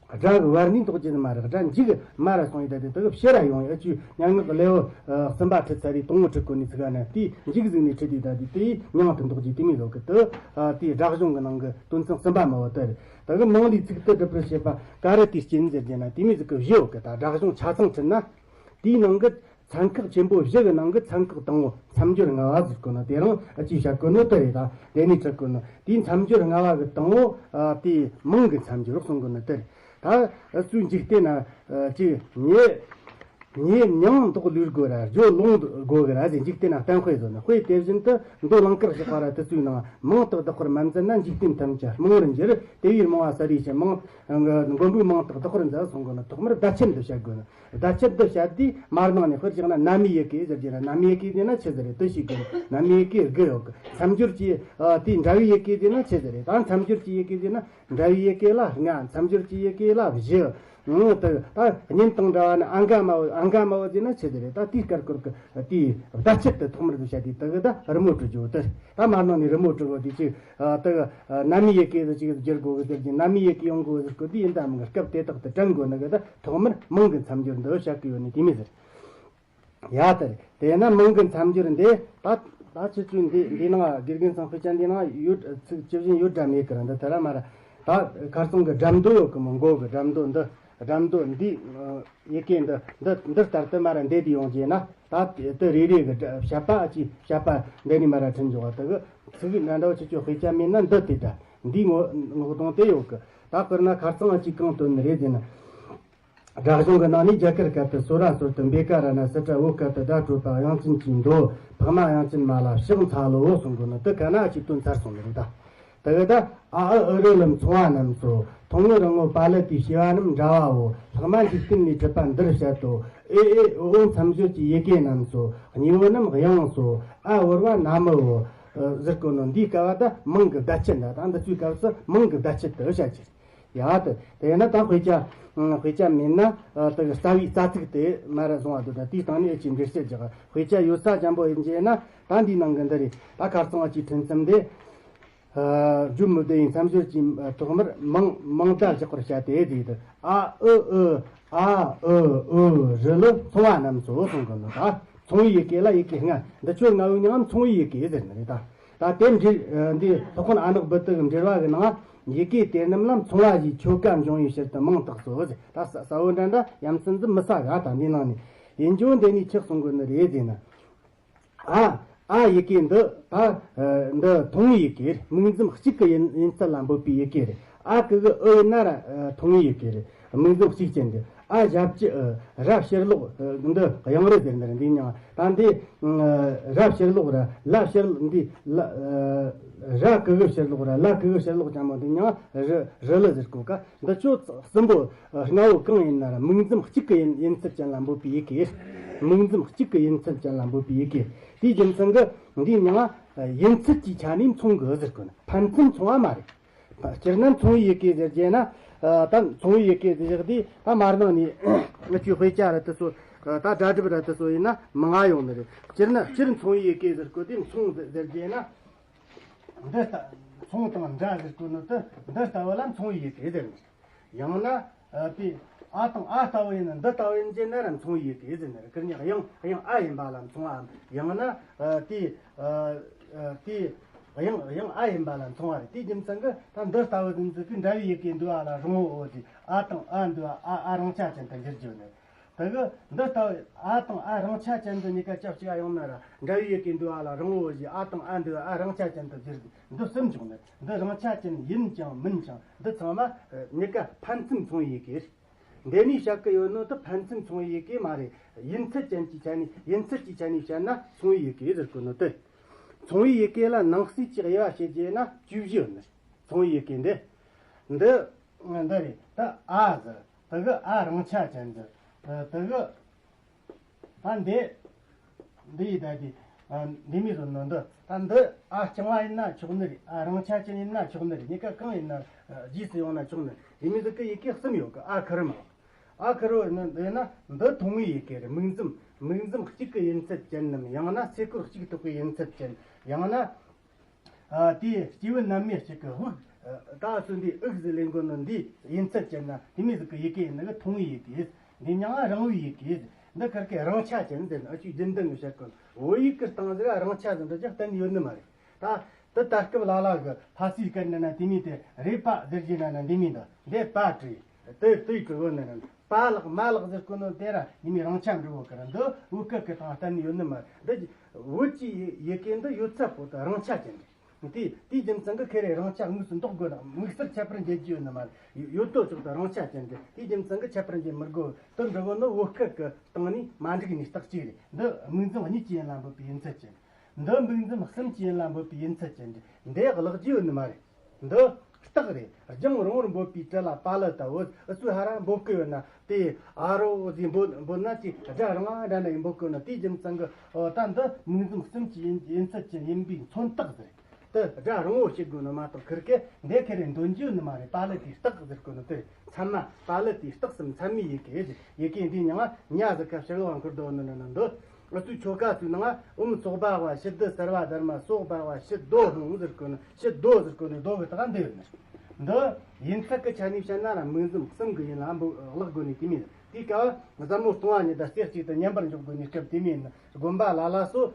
སྒྲ་གི་བར་ནས་འདོགས་རྒྱུ་ནི་མ་རེད། སྒྲ་འཇིག་མ་ར་སོང་ཡི་ད་དེ་དེ་གི་ཕྱིར་ར་ཡོང་ཡི། ཨ་ཅུ་སྙན་ངག་གི་ལེའུ་གསུམ་པ་ཁྲིད་ཚར་རེ། དང་པོ་ཁྲིད་གོ་ནི་ཚིག་ག་ན་དེ་འཇིག་ཟིག་ནས་ཁྲིད་དེ་ད་དེ་དེའི་མྱིང་དུ་འདོགས་རྒྱུ་དེ་མི་ལོག་གི། དེ་དེའི་སྒྲ་གཞུང་གི་ནང་གི་དོན་ཚན་གསུམ་པ་མ་བོ་དེ་རེད། དེ་གི་མང་ལས་ཚིག་དེ་སྒྲུབ་པར་བྱེད་པ་ག་རེ་དེའི་རྐྱེན་ཟེར་རྒྱུ་ན། དེ་མི་ཟིག་གི་བཞི་ཡོད་གི། ད་སྒྲ་གཞུང་ཆ་ཚང་ཁྲིད་ན་དེའི་ནང་གི་ཚན་ཁག་ཆེན་པོ་བཞི་གི་ནང་གི་ཚན་ཁག་དང་པོ་མཚམས་སྦྱོར་ལྔ་བ་ཟེར་གོ་ནོ་དེ་རང་ཨ་ཅིག་བཤད་གོ་ནོ་དེ་རེད། ད་དེ་ནས་ཁྲིད་གོ་ནོ་དེའི་མཚམས་སྦྱོར་ལྔ་བ་གི་དང་པོ་དེ་མིང་གི་མཚམས་སྦྱོར་གསུང་གོ་ནོ་དེ་རེད། ད་སུའི་འཇིག་རྟེན་ན་ཅི་ཉེ་ཉེ་མྱིང་འདོགས་ལུས་དགོས་ར། རྒྱུ་ལོང་དགོས་གི་ར་ཟེར། འཇིག་རྟེན་ན་གཏན་དཔེ་བཟོ་ནི། དཔེ་དེ་བཞིན་དུ་མདོ་ལང་ཀར་བཞག་པ་ར་དེ་ཚོའི་ནང་མིང་དག་བདག་པར་མ་འཛིན་ན་འཇིག་རྟེན་ཐམས་ཅད་རྨོངས་པར་འགྱུར། དེ་བས་རྨོངས་པ་སེལ་བའི་ཕྱིར་མིང་མགོན་པོའི་མིང་དག་བདག་པར་མཛད་གསུང་གོ་ནོ། ཐོག་མར་བརྡ་ཆད་འདི་བཤད་དགོས་ནི། བརྡ་ཆད་འདི་བཤད་དུས་མར་ནང་ནས་དཔེར་བཞག་ན་ནཱ་མི་ཡི་གེ་ཟེར་རྒྱུ་ར། ནཱ་མི་ཡི་གེ་ཟེར་ན་ཆི་ཟིག་རེད། དེ་ཤེས་དགོས། ནཱ་མི་ཡི་གེ་དགུ་ཡོད་གི། མཚམས་སྦྱོར་གྱི་དེ་འདྲ་བའི་ཡི་གེ་ཟེར་ན་ཆི་ཟིག་རེད། ད་མཚམས་སྦྱོར་གྱི་ཡི་གེ་ཟེར་ན། འདྲ་བའི་ཡི་གེ་ལ་ལྔ། མཚམས་སྦྱོར་གྱི་ཡི་གེ་ལ་བཞི། ཨང་། དེ་ད་གཉེན་དང་འདྲ་བ་ནི་ཨ་འགའ་མ་བོ། ཨ་འགའ་མ་བོ་ཟེར་ན་ཆི་ཟིག་རེད། ད་དེའི་སྐར་སྐོར་གི་དེའི་བརྡ་ཆད་དེ་ཐོག་མར་དུ་བཤད་དེ་དེ་གི་ད་རི་མོ་བྲི་རྒྱུ་དེ། ད་མར་ནང་ནས་རི་མོ་བྲི་བོ་དེ་ཅིག་དེ་གི་ནཱ་མི་ཡི་གེ་དེ་ཅིག་བསྒྱུར་དགོས་གི་ཟེར་གྱི། ནཱ་མི་ཡི་གེ་ཡོང་དགོས་ཟེར་གོ་དེ་ཡིན། ད་མིང་གི་སྐབས་དེ་དག་ཏུ་དྲན་དགོས་ནི་གི། ད་ཐོག་མར་མིང་གི་མཚམས་སྦྱོར་འདི་བཤད་གི་ཡོད་ནི་དེ་མོ་ཟེར། ཡ་དེ་རེད། དེས་ན་མིང་གི་མཚམས་སྦྱོར་འདི་ད་ད་ཁྱེད་ཚོས་འདི་འདི་ནང་དགེ་རྒན་ཚང་དཔེ་ཆ་འདི་ནང་ཡོད། ཚིག་ཇི་བཞིན་ཡོད་འདྲ་མེད་ཀི་ར། འདི་དེ་ར་མ་ར། ད་ཁ་སང་གི་སྒྲ་མདོ་ཡོད་གི་མོ། མགོ་གི་སྒྲ་མདོ་འདི། སྒྲ་མདོ་འདི་ཡི་གེ་འདི་འདི་འདི་ལྟར་དུ་མ་ར་འདེད་དེ་ཡོང་རྗེས་ན། ད་དེ་རེ་རེ་གི་སྒྲ་བཤད་པ་ཨ་ཅི་བཤད་པ་འདི་ནས་མ་ར་ཁྲིད་འཇོག་པ། དེ་གི་ཚིག་འདྲ་འདྲ་བོ་ཁྱེད་ཚོས་དཔེ་ཆ་མེད་ན་འདི་དེ་འདྲ། འདིའི་ངོ་ངོ་གདོང་དེ་ཡོད་གི། ད་དཔེར་ན་ཁ་སང་ཨ་ཅི་གང་བཏོན་ནི་རེད་ཟེར་ན། སྒྲ་གཞུང་གི་ནང་ནས་རྒྱ་གར་སྐད་དུ་སོ་ར་སོར་དུ། བེ་ཀ་ར་ན་སི་ཏྲ་འོ་སྐད་དུ་བརྡ་སྤྲོད་པ། དབྱངས་ཅན་གྱི་མདོ། འཕགས་མ་དབྱངས་ཅན་མ་ལ་ཕྱག་འཚལ་ལོ་གསུང་གོ་ནོ་དེ་ག་ན་ཅིག་དོན་ཚར་སོང་ནི་རེད་ད། དེ་གི་ད་ཨ་ཨི་ཨུ་རུ་ལ་མཚུངས་པ་རྣམས་སོ། ཐུང་ངུ་རིང་མོ་པ་ལི་ཏི་བྱེ་བ་རྣམས་འདྲ་བའོ། ལྷག་མ་འཇིག་རྟེན་ལས་གྲུབ་པ་འདིར་བཤད་དོ། ཨེ་ཨེ་ཨོ་ཨོ་མཚམས་སྦྱོར་གྱི་ཡི་གེ་རྣམས་སོ། གཉིས་པོ་རྣམས་དབྱངས་སོ། ཨ་བོར་བ་ན་མི་བོ། ཟེར་གོ་ནོ་འདིའི་སྐབས་ད་མིང་གི་བརྡ་ཆད་འདྲ། ད་འདི་ཚོའི་སྐབས་སུ་མིང་གི་བརྡ་ཆད་དུ་བཤད་ཀྱི། ཡ་དེ་དེ་ཡིན་ན་ད་དཔེ་ཆ་དཔེ་ཆ་མེད་ན་དེ་གི་རྩ་བའི་རྩ་ཚིག་དེ་མར་ར་བཟུང་བ་འདུག་ད་དེའི་སྟེང་ནས་ཨེ་ཅིག་འགྲེལ་བཤད་རྒྱག་དཔེ་ཆ་ཡོད་ས་ཅན་པོ་ཡིན་རྗེས་ན། ད་འདིའི་ནང་གི་འདི་རེད། ད་ཁ་སང་ཨ་ཅིག་ཕྲན་ཙམ་དེ། རྒྱུ་མི་བདེ་ཡི་མཚམས་སྦྱོར་གྱི་ཐོག་མར་མིང་མིང་བརྡ་བཞག་པར་བྱ་སྟེ། དེ་དུ་ཨ་ཨུ་ཨུ་ཨ་ཨུ་ཨུ་རི་ལུ་མཚུངས་པ་རྣམས་སོ་གསུང་གི་འདུག་ད་མཚུངས་པའི་ཡི་གེ་ལ་ཡི་གེ་ལྔ། འདི་ཆོ་ལྔ་བོའི་མིང་ང་མཚུངས་པའི་ཡི་གེ་ཟེར་ནི་རེད་ད། ད་དེ་འབྲེལ་འདི་སློབ་དཔོན་ཨ་ནག་བུ་ཏི་གི་འགྲེལ་བ་གི་ནང་ཡི་གེ་དེ་རྣམས་ལ་མཚུངས་པ་ཞེས་ཆོ་ག་འབྱུང་བའི་ཕྱིར་དུ་མིང་བཏགས་སོ་ཟེར། ད་ས་ས་བོ་འདྲ་འདྲ་ཡ་མཚན་འདི་མི་ས་ག་ད་འདི་ནང་ནས་ཡིན་ཅུང་འདི་ནས་ཆགས་གསུང་གི་ནི་རེད་ཟེར་ན། ཨ། ཨ་ཡི་གེ་འདི་ད་འདི་ཐུང་ངུའི་ཡི་གེ་རེད། མིང་འཛིན་གཅིག་གི་ཡིན་ཡིན་ཚུལ་ལ་འབོད་པའི་ཡི་གེ་རེད། ཨ་གི་གི་ཨུ་ཡིན་ན་ར་ཐུང་ངུའི་ཡི་གེ་རེད། མིང་འཛིན་གཅིག་ཅན་གྱི། ཨ་ཞབས་ཀྱུ་ཨུ། ར་ཕྱིར་ལོག་འདི་དབྱངས་རིགས་ཟེར་ནི་རེད། འདི་མྱིང་ད་འདི་ར་ཕྱིར་ལོག་ར་ལ་ཕྱིར་འདི་ལ་ར་གི་གི་ཕྱིར་ལོག་ར་ལ་གི་གི་ཕྱིར་ལོག་ཅན་མོ་འདི་མྱིང་རི་རི་ལི་ཟེར་གོ་ཀ། འདི་ཆོ་གསུམ་པོ་ལྔ་བོ་གང་ཡིན་ན་ར་མིང་འཛིན་གཅིག་གི་ཡིན་ཡིན་ཚུལ་ཅན་ལ་འབོད་པའི་ཡི་གེ། མིང་འཛིན་གཅིག་གི་ཡིན་ཚུལ་ཅན་ལ་འབོད་པའི་ཡི་གེ། དེའི་རྒྱུ་མཚན་གྱིས་འདིའི་མྱིང་ཡིན་ཚུལ་གྱི་ཆ་ནས་མཚུངས་དགོས་ཟེར་གོ་ན། ཕན་ཚུན་མཚུངས་པ་མ་རེད། སྤྱིར་ན་མཚུངས་པའི་ཡི་གེ་ཟེར་རྒྱུ་ན། ད་མཚུངས་པའི་ཡི་གེ་ཟེར་བཞག་དུས་ད་མར་ནང་ནས་ང་ཚོའི་དཔེ་ཆ་ར་དེ་ཚོ་ད་སྒྲ་སྒྲུབ་ར་དེ་ཚོ་ཡིན་ན་མང་ང་ཡོང་ནི་རེད། སྤྱིར་ན་སྤྱིར་མཚུངས་པའི་ཡི་གེ་ཟེར་གོ་དུས་མཚུངས་ཟེར་རྒྱུ་ན། འདི་ལྟ་མཚུངས་དང་འདྲ་ཟེར་གོ་ནི་དེ་འདི་ལྟ་བུ་ལ་མཚུངས་པའི་ཡི་གེ་ཟེར་ནི། ཡང་ན་ ཨ་དེ་ཨ་དང་ཨ་ལྟ་བུ་ཡིན་ན་འདི་ལྟ་བུ་ཡིན་ཟེར་ན་ར་མཚུངས་ཡི་གེ་ཟེར་ནི་རེད། ཀིར་ཉག་དབྱངས་དབྱངས་ཨ་ཡིན་པ་ལ་མཚུངས་པའམ། ཡང་ན་ཨ་དེ་ཨ་ཨ་དེ་དབྱངས་དབྱངས་ཨ་ཡིན་པ་ལ་མཚུངས་པ་རེད། དེའི་རྒྱུ་མཚན་གྱིས་ད་འདི་ལྟ་བུ་ཟིན་ཚུལ་གྱིས་འདྲ་བའི་ཡི་གེ་འདུས་པ་ལ་རང་ངོ་བོ་དེ་ཨ་དང་ཨ་འདུས་པ་ཨ་ཨ་རང་ཆ་ཅན་དུ་འགྱུར་རྒྱུ་ནི། དེ་གི་འདི་ལྟ་བུ་ཨ་དང་ཨ་རང་ཆ་ཅན་དུ་གཉིས་ཀ་ཆབས་ཅིག་ཡོང་ན་ར་འདྲ་བའི་ཡི་གེ་འདུས་པ་ལ་རང་ངོ་བོ་ཞེས་ཨ་དང་ཨ་འདུས་པ་ཨ་རང་ཆ་ཅན་དུ་འགྱུར་ཏེ་འདི་གསུམ་བྱུང་ནི། འདི་རང་ཆ་ཅན་ཡིན་ཀྱང་མིན་ཀྱང་འདི་ཚང་མ་གཉིས་ཀ་ཕན་ཚུན་མཚུངས་ཡི་གེ་རེད། འདི་ནས་བཤད་ཀྱི་ཡོད་ནོ་དེ་ཕན་ཚུན་མཚུངས་ཡི་གེ་མ་རེད། ཡིན་ཚུལ་ཅན་གྱི་ཆ་ནས་ཡིན་ཚུལ་གྱི་ཆ་ནས་བཤད་ན་མཚུངས་ཡི་གེ་ཟེར་གོ་ནོ་དེ། མཚུངས་ཡི་གེ་ལ་ནང་གསེས་ཀྱི་དབྱེ་བ་ཕྱེ་རྒྱུ་ན་བཅུ་བཞི་ཡོད་ནི། མཚུངས་ཡི་གེ་འདི་འདི་འདི་རེད། ད་ཨ་ཟེར་དེ་གི་ཨ་རང་ཆ་ཅན་ཟེར་དེ་གི་ད་འདི་འདི་ཡི་ད་དེ་འདི་མི་རུ་ནོ་འདི་ད་འདི་ཨ་རྐྱང་བ་ཡིན་ན་ཆོག་ནི་རེད། ཨ་རང་ཆ་ཅན་ཡིན་ན་ཆོག་ནི་རེད། གཉིས་ཀ་གང་ཡིན་ན་རྗེས་སུ་ཡོང་ན་ཆོག་ནི་རེད། དེ་མི་ཟིག་གི་ཡི་གེ་གསུམ་ཡོད་གི། ཨ་ཁུ་རི་མ་ཨ་ཁུ་རི་ནི་འདི་ན་འདི་མཐུན་དངོས་ཡི་གེ་རེད། མིང་ཙམ་མིང་ཙམ་གཅིག་གི་ཡིན་ཚུལ་ཅན་ནམ། ཡང་ན་ཚེ་སྐོར་གཅིག་ཐོག་གི་ཡིན་ཚུལ་ཅན། ཡང་ན། ཨ་དེའི་སྐྱེས་བུ་རྣམ་དབྱེ་གཅིག་གི་དབུགས། ཨ་ད་སུ་འདི་དབུགས་ཟེར་ལེན་དགོས་ནོ་འདི་ཡིན་ཚུལ་ཅན་ན་དེ་མོ་ཟིག་གི་ཡི་གེ་ཡིན་ནི་གི་མཐུན་དངོས་ཡི་གེ། འདི་མྱིང་ང་རིང་བའི་ཡི་གེ། འདི་ཁར་གི་རིང་ཆ་ཅན་ཟེར་ན་ཨ་ཆུ་རྒྱུན་ལྡན་གི་བཤད་གོ། བོད་ཡིག་གི་སྟེང་ཟིག་རིང་ཆ་ཟེར་འདི་ཅག་གཏན་ཡོད་ནི་མ་རེད། ད་དེ་ད་སྐབས་ལ་ལ་གི་ཕ་སིའི་སྐད་འདྲ་ན་དེ་མོ་དེ་རེད་པ་ཟེར་གྱི་ན་ན་འདི་མོ་འདི་འདི་པ་བྲིས། དེ་དེའི་གི་བོད་ནི་རེད། པ་ལགས་མ་ལགས་ཟེར་གོ་ནོ་དེ་ར་ཉི་མའི་རིང་ཆ་འབྲི་བོ་ཀི་ར་འདི་བོད་སྐད་ཀྱི་སྟེང་གཏན་ནས་ཡོད་ནི་མ་རེད། འདི་བོད་ཀྱི་ཡི་གེ་འདི་ཡོད་ཚད་པོ་དང་རིང་ཆ་ཅན་རེད། དེ་དེའི་རྒྱུ་མཚན་གྱིས་ཁེ་རེ་རིང་ཆ་དངོས་སུ་འདོགས་དགོས་ན་དམིགས་བསལ་ཁྱད་པར་འབྱེད་རྒྱུ་ཡོད་ནི་མ་རེད། ཡོད་དོ་ཅོག་དང་རིང་ཆ་ཅན་རེད། དེའི་རྒྱུ་མཚན་གྱིས་ཁྱད་པར་འབྱེད་མི་དགོས། དེ་འབྲི་བོ་ནི་བོད་སྐད་ཀྱི་སྟེང་ནས་མ་འགྲིག་ནི་རྟགས་གཅིག་རེད། འདི་དམིགས་འཛིན་གཉིས་ཀྱི་ཡན་ལ་འབོད་པའི་ཡིན་ཚད་ཅན། འདི་དམིགས་འཛིན་གསུམ་གྱི་ཡན་ལ་འབོད་པའི་ཡིན་ཚད་ཅན་རེད། འདི་གླགས་རྒྱུ་ཡོད་ནི་མ་རེད། འདི་རྟགས་རེད། རྒྱང་རིང་བོར་འབོད་པའི་བྲི་ལ་པ་ལི་ལྟ་བུ། ཨུ་ཚོས་ཧ་ར་འབོད་ཀི་ཡོད་ན་དེ་ཨ་རོ་ཟིག་འབོད་འབོད་ན་ཅིག་སྒྲ་རིང་ང་འདྲ་ན་ཡིན་འབོད་ཀི་ཡོད་ན། དེའི་རྒྱུ་མཚན་གྱིས་ཨོ་ད་འདི་དམིགས་འཛིན་གསུམ་གྱི་ཡིན་ཡིན་ཚད་ཅན་ཡིན་པའི་མཚོན་རྟགས་ཟེར། དེ་སྒྲ་རིང་བོ་བྱེད་དགོས་ནི་མ་གཏོགས་ཁིར་ཀེ་འདི་ཁེ་རེ་འདོན་རྒྱུ་ནི་མ་རེད། པ་ལི་དེའི་རྟགས་ཟེར་གོ་ནི་དེ་མཚན་མ། པ་ལི་དེའི་རྟགས་སམ་མཚན་མའི་ཡི་གེ་ཟེར། ཡི་གེ་འདིའི་མྱིང་ང་ཉ་ཟེར་ཁ་ཕྱིར་ལོག་འཁུར་དོ་ནི་ནི་ནི་འདི། ཨུ་ཚུའི་ཆོ་ག་ཚོའི་ནང་ང་ཨོཾ་སྭ་བྷཱ་ཝ་ཤུདྡྷ་སརྦ་དྷརྨ་སྭ་བྷཱ་ཝ་ཤུདྡྷོ་ཧཱུྃ་ཟེར་གོ་ནི། ཤུདྡྷོ་ཟེར་གོ་ནི་རྡོ་གི་རྟགས་འདི་ཡོད་ནི། འདི་ཡིན་ཚད་ཀྱི་ཆ་ནས་བཤད་ན་ར་དམིགས་འཛིན་གསུམ་གྱི་ཡིན་ལ་འབོད་བཀླག་དགོས་ནི་དེ་མིན། དེའི་སྐབས་ཟབ་མོ་སྟོང་བ་ཉིད་དང་རྩེ་གཅིག་ཏུ་མཉམ་པར་འཇོག་དགོས་ནི་སྐབས་དེ་མིན། དགོན་པ་ལ་ལ་སོ།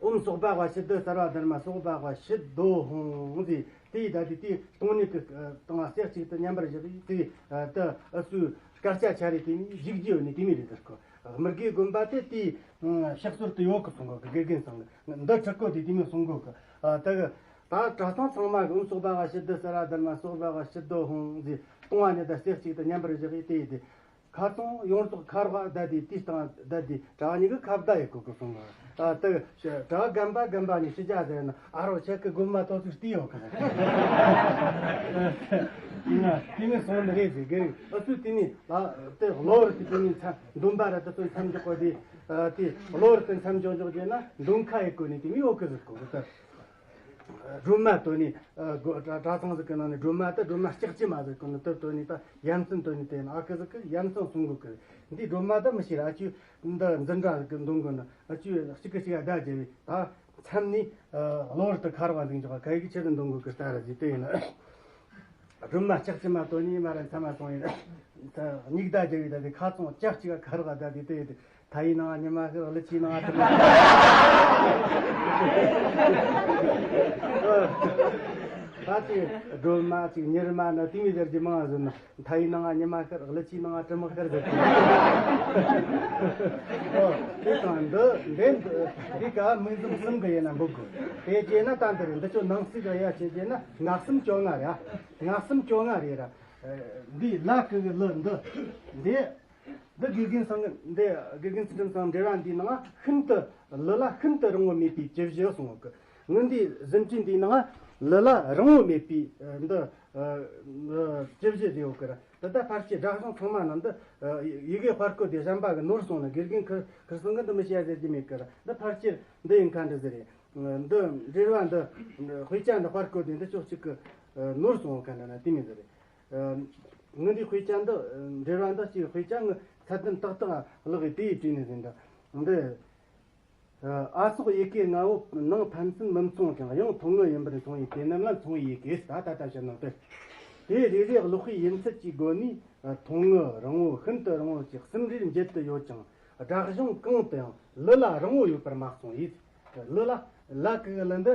ཨོཾ་སྭ་བྷཱ་ཝ་ཤུདྡྷ་སརྦ་དྷརྨ་སྭ་བྷཱ་ཝ་ཤུདྡྷོ་ཧཱུྃ་ཟེར། དེའི་ད་དེ་དེ་སྟོང་ཉིད་ཀྱི་སྟེང་ང་རྩེ་གཅིག་ཏུ་མཉམ་པར་བཞག་དེ་དེ་ཨུ་ཚུའི་སྐད་ཆ་ཆ་རེ་དེ་མིན་བཞུགས་རྒྱུ་ཡོད་ནི་དེ་མིན་རེད་ཟེར་གོ། དམུ་དགེ་དགོན་པ་དེ་དེའི་ཕྱག་སོར་དུ་ཡོད་གི་གསུང་གོ་གི། དགེ་རྒན་ཚང་གི་འདི་ཁྲི་ཀོ་དེ་དེ་མོ་གསུང་གོ་གི། ད་གི་ད་གྲྭ་ཚང་ཚང་མ་གི་ཨོཾ་སྭ་བྷཱ་ཝ་ཤུདྡྷ་སརྦ་དྷརྨ་སྭ་བྷཱ་ཝ་ཤུདྡྷོ་ཧཱུྃ་ཟེར་སྟོང་བ་ཉིད་དང་རྩེ་གཅིག་ཏུ་མཉམ་པར་བཞག་དེ་དེ་ཁ་ཚང་ཡོངས་རྫོགས་ཁ་རོག་བསྡད་དེ་དེའི་སྟེང་བསྡད་དེ་གྲྭ་བ་གཉིས་ཀྱི་ཁ་བརྡ་ཡི་གོ་གི་གསུང་གི། ད་གྲྭ་བ་རྒན་པ་རྒན་པ་ནས་ཤི་ཆ་ཟེར་ན་ཨ་རོ་ཁྱེད་ཀྱི་དགོན་པ་ཏོག་ཙམ་བལྟས་ཡོད་གི། དེ་ནས་སོང་ནི་རེད་ཟེར་གི། ཨུ་ཚུའི་དེ་ནས་ད་དེ་གློ་བུར་དུ་དེ་ནས་མཚམས་འདོན་པ་ར་དེ་ཚོ་མཚམས་འཇོག་གོ་དེ། དེ་གློ་བུར་དུ་མཚམས་འཇོག་འཇོག་བྱས་ན་འདོན་ཁ་ཡི་གོ་ནས་དེ་མི་ཡོད་གི་ཟེར་གོ་གི། སྒྲོལ་མ་བཏོན་ནས་ཨ་སྒོ་གྲྭ་གྲྭ་ཚང་ཟིག་གི་ནང་ནས་སྒྲོལ་མ་དང་སྒྲོལ་མ་ལྕགས་ཀྱི་མ་ཟིག་གི་ནང་དུ་བཏོན་ནས་ད་ཡ་མཚན་བཏོན་ནས་བལྟས་ན་ཨ་ཁུ་ཟིག་གིས་ཡ་མཚན་གསུང་གི་གི། འདི་སྒྲོལ་མ་ད་མི་ཤེས་ར། ཨ་ཅུ་འདི་འཛིན་གྲྭ་ཟིག་གི་འདོན་གི་ནི། ཨ་ཅུ་གཅིག་གི་གཅིག་ཨ་ད་རྒྱལ་བའི་ད་མཚམས་ནས་ཨ་གློ་བུར་དུ་ཁ་རོག་འཛིན་འཇོག་ག་ཡི་གི་ཆེད་དུ་འདོན་གི་གི་ལྟ་ར་ཟིག་དེ་ཡིན་ན། སྒྲོལ་མ་ལྕགས་ཀྱི་མ་བཏོན་ནས་མ་ར་མཚམས་མ་སོང་ཡིན། ད་སྙིགས་ད་རྒྱལ་བའི་ད་དེ་ཁ་ཚོང་ལྕགས་གཅིག་ཁ་རོག་ད་དེ་དེ་ཡིན་དེ། མཐའ་ཡི་ནང་ཉི་མ་ཤར་ཀླུ་ཆུའི་ནང་ང་གྲིབ་མ་ཤར། ད་ཅིག་སྒྲོལ་མ་ཅིག་ཉི་མ་ནི་དེ་མོ་ཟེར་གྱི་མང་ཟེར་ན། མཐའ་ཡི་ནང་ང་ཉི་མ་ཤར་ཀླུ་ཆུའི་ནང་ང་གྲིབ་མ་ཤར་ཟེར་གྱི། ཨོ་དེ་དང་འདི་འདི་འདི་ག་དམིགས་འཛིན་གསུམ་གི་ཡིན་ན་འབོད་དགོས། དེ་བྱས་ན་ད་འདི་རེད། འདི་ཚོ་ནང་གསེས་གི་དབྱེ་བ་ཕྱེ་བྱས་ན་ངག་གསུམ་བཅོ་ལྔ་རེད། ཨ་ངག་གསུམ་བཅོ་ལྔ་རེད་ར། འདི་ལ་གི་གི་ལི་འདི་འདི། འདི་དགེ་རྒན་ཚང་གི་འདི་དགེ་རྒན་ཚུལ་ཁྲིམས་ཚང་འགྲེལ་བ་འདིའི་ནང་ཤིན་ཏུ་ལི་ལ་ཤིན་ཏུ་རིང་བོ་མེད་པའི་བཅུ་བཞི་གསུངས་ཡོད་གི། ངའི་འདི་ཟིན་བྲིས་འདིའི་ནང་ལི་ལ་རིང་བོ་མེད་པའི་འདི་བཅུ་བཞི་ཟེར་ཡོད་གི་ར། ད་ལྟ་ཕལ་ཆེར་སྒྲ་གཞུང་ཚང་མ་ནང་འདི་ཡི་གེ་དཔར་བཀོད་དེ་གཞན་པ་གི་ནོར་སོང་ན་དགེ་རྒན་ཁིར་ཁིར་ཚང་གི་འདི་མི་བཤད་ཟེར་གྱི་མེད་གི་ར། འདི་ཕལ་ཆེར་འདི་ཡིན་ཁ་འདྲ་ཟེར་རེད། འདི་འགྲེལ་བ་འདི་དཔེ་ཆ་འདི་དཔར་བཀོད་དེ་འདི་ཕྱོགས་གཅིག་གི་ནོར་སོང་ཁ་འདྲ་ན་དེ་མི་ཟེར་རེད། ངའི་འདི་དཔེ་ཆ་འདི་འགྲེལ་བ་འདི་གཅིག་དཔེ་ཆ་ངའི་ཚད་ལྡན་ཏག་ཏག་ལག་གི་དེ་ཡིས་བྲིས་ནས་ཟིན་འདྲ། འདི་ཨ་སོགས་ཡི་གེ་ལྔ་བོ་ནང་ཕན་ཚུན་མི་མཚུངས་ཀྱང་དབྱངས་ཐུང་ངུ་ཡིན་པར་མཚུངས་པའི་དེ་རྣམས་ལ་མཚུངས་ཡི་གེ། ད་ད་ལྟ་བཤད་ནོ་དེ། དེ་རེ་རེ་ཀློག་པའི་ཡིན་ཚུལ་གྱི་སྒོ་ནས། ཐུང་ངུ་རིང་བོ་ཤིན་ཏུ་རིང་བོ་བཅས་གསུམ་རེར་འབྱེད་དུ་ཡོད་ཅིང་། སྒྲ་གཞུང་གང་དུ་ཡང་ལུ་ལ་རིང་བོ་ཡོད་པར་མ་གསུངས་ཡིན། ལུ་ལ་ལ་གི་ལུ་འདི་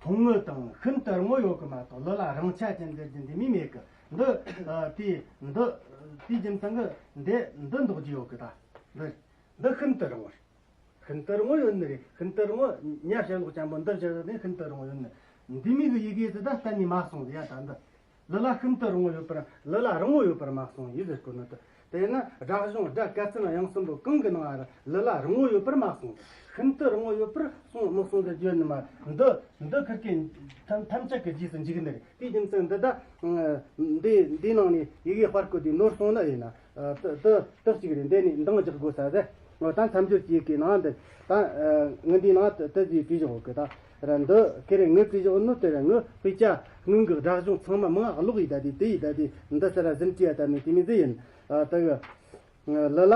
ཐུང་ངུ་དང་ཤིན་ཏུ་རིང་བོ་ཡོད་གི་མ་གཏོགས། ལུ་ལ་རིང་ཆ་ཅན་ཟེར་རྒྱུ་འདི་མིན་མེད་གི། འདི་དེ་འདི་དེའི་རྒྱུ་མཚན་གི་འདི་འདི་འདོགས་རྒྱུ་ཡོད་གི། ད་འདི་འདི་ཤིན་ཏུ་རིང་བོ་རེད། ཤིན་ཏུ་རིང་བོ་ཡོད་ནི་རེད། ཤིན་ཏུ་རིང་བོ་ཉ་བྱ་ལོག་ཅན་པོ་འདི་བྱ་ནི་ཤིན་ཏུ་རིང་བོ་ཡོད་ནི། འདི་མིག་གི་ཡི་གེ་དེ་ད་གཏན་ནས་མ་གསུངས་ཡ། ད་འདི་ལུ་ལ་ཤིན་ཏུ་རིང་བོ་ཡོད་པར། ལུ་ལ་རིང་བོ་ཡོད་པར་མ་གསུངས་ཡིན་ཟེར་གོ་ནི་དེ། དེས་ན་སྒྲ་གཞུང་སྒྲ་སྐད་ཚན་དབྱངས་གསུམ་པོ་གང་གི་ནང་ལ་ལུ་ལ་རིང་བོ་ཡོད་པར་མ་གསུངས། ཤིན་ཏུ་རིང་བོ་ཡོད་པར་གསུངས་མི་གསུངས་ཟེར་རྒྱུ་ནི་མ། འདི་འདི་ཁིར་ཀའི་ཐམས་ཐམས་ཅད་ཀྱི་རྗེས་སུ་འཇུག་ནི་རེད། དེའི་རྒྱུ་མཚན་འདི་ད་འདི་འདིའི་ནང་ནས་ཡི་གེ་དཔར་བཀོད་དེ་ནོར་སོང་ནི་ཡིན་ན། ཨ། དེ་དེ་དེ་གཅིག་རེད། འདི་ནས་འདང་རྒྱག་དགོས་ས་རེད། འོ་ད་མཚམས་སྦྱོར་གྱི་ཡི་གེ་ནང་འདི་ད་ངའི་འདིའི་ནང་དེ་དེ་ཟིག་བྲིས་བཞག་ཡོད་གི། ད་ར་འདི་ཁེ་རེ་ངའི་བྲིས་བཞག་ནོ་དེ་ར། ངའི་དཔེ་ཆ་སྔོན་གྱི་སྒྲ་གཞུང་ཚང་མ་མང་ང་ཀློག་ཡི་ད་དེ། དེ་ཡི་ད་དེ་འདི་ས་ར་ཟིན་བྲིས་ཡ་ད་ནི་དེ་མི་ཟེ་ཡིན། ཨ། དེ་གི་ལུ་ལ་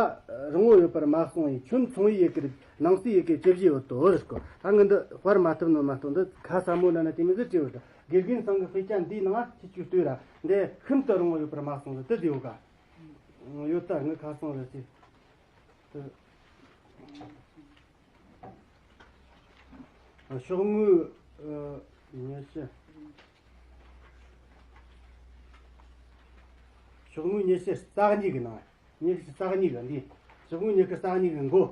རིང་བོ་ཡོད་པར་མ་གསུངས་ཡིན། ཁྱོད་མཚུངས་པའི་ཡི་གེར་ནང་གསེས་ཡི་གེ་ཅི་བཞི་ཡོད་དོ་ཟེར་གོ། ད་ངའི་འདི་དཔར་མ་ཐུབ་ནོ་མ་གཏོགས། འདི་ཁ་ས་མོ་ན་ན་དེ་མི་ཟེ་བྲིས་ཡོད། དགེ་རྒན་ཚང་གི་དཔེ་ཆ་འདིའི་ནང་ཁྱེད་ཆོས་ལྟོས་ར། འདི་ཤིན་ཏུ་རིང་བོ་ཡོད་པར་མ་གསུངས་ཟེར་དེ་ཟིག་ཡོད་ག། ཡོད་ད། ངའི་ཁ་སང་རེད་ཅེ། ཤོག་ངོས་ཉི་ཤུ། ཤོག་ངོས་ཉི་ཤུ་རྩ་གཉིས་ཀྱི་ནང་། ཉི་ཤུ་རྩ་གཉིས་ཀྱི་འདི། ཤོག་ངོས་ཉི་ཤུ་རྩ་གཉིས་ཀྱི་མགོ།